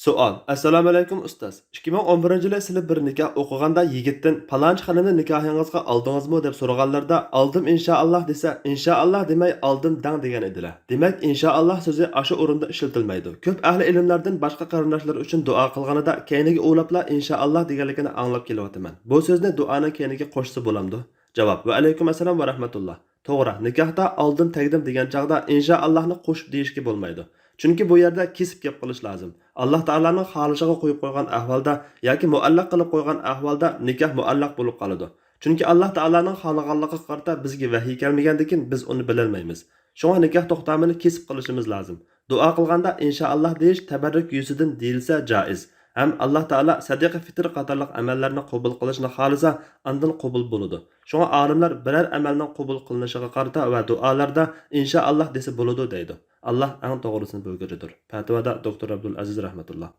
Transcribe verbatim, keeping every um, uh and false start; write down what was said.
سوئال. ئەسسالامۇئەلەيكۇم ئۇستاز. ئىككى مىڭ ئون بىرىنچى يىلى سىلى بىر نىكاھ ئوقۇغاندا يىگىتتىن، پالانچى خانىمنى نىكاھىڭىزغا ئالدىڭىزمۇ دەپ سورىغانلىرىدا، ئالدىم ئىنشائاللا دېسە، ئىنشائاللا دېمەي ئالدىم دەڭ دېگەن ئىدىلە. دېمەك، ئىنشائاللا سۆزى ئاشۇ ئورۇندا ئىشلىتىلمەيدۇ. كۆپ ئەھلى ئىلىملەردىن باشقا قېرىنداشلىرى ئۈچۈن دۇئا قىلغىنىدا كەينىگە ئۇۋىلاپلا ئىنشائاللا دېگەنلىكىنى ئاڭلاپ كېلىۋاتىمەن. بۇ سۆزنى دۇئانىڭ كەينىگە قوشسا بولامدۇ؟ جاۋاب. ۋەئەلەيكۇم ئەسسالام ۋە رەھمەتۇللا. توغرا، نىكاھتا ئالدىم تەگدىم دېگەن چاغدا ئىنشائاللاھنى قوشۇپ دېيىشكە بولمايدۇ. چۈنكى بۇ يەردە كېسىپ گەپ قىلىش لازىم. ئاللا تائالانىڭ خالىشىغا قويۇپ قويغان ئەھۋالدا ياكى مۇئەللەق قىلىپ قويغان ئەھۋالدا نىكاھ مۇئەللەق بولۇپ قالىدۇ. چۈنكى ئاللا تائالانىڭ خالىغانلىقىغا قارىتا بىزگە ۋەھىي كەلمىگەندىكىن بىز ئۇنى بىلەلمەيمىز. شۇڭا نىكاھ توختامىنى كېسىپ قىلىشىمىز لازىم. دۇئا قىلغاندا ئىنشائاللا دېيىش تەبەررۇك يۈزىدىن دېيىلسە جائىز. ھەم ئاللا تائالا سەدىقە فىتىر قاتارلىق ئەمەللەرنى قوبۇل قىلىشنى خالىسا، ئاندىن قوبۇل بولىدۇ. شۇڭا ئالىملار بىرەر ئەمەلنىڭ قوبۇل قىلىنىشىغا قارىتا ۋە دۇئالاردا ئىنشائاللا دېسە بولىدۇ دەيدۇ. ئاللا ئەڭ توغرىسىنى بىلگۈچىدۇر. پەتىۋادا دوكتور ئابدۇلئەزىز رەھمەتۇللا.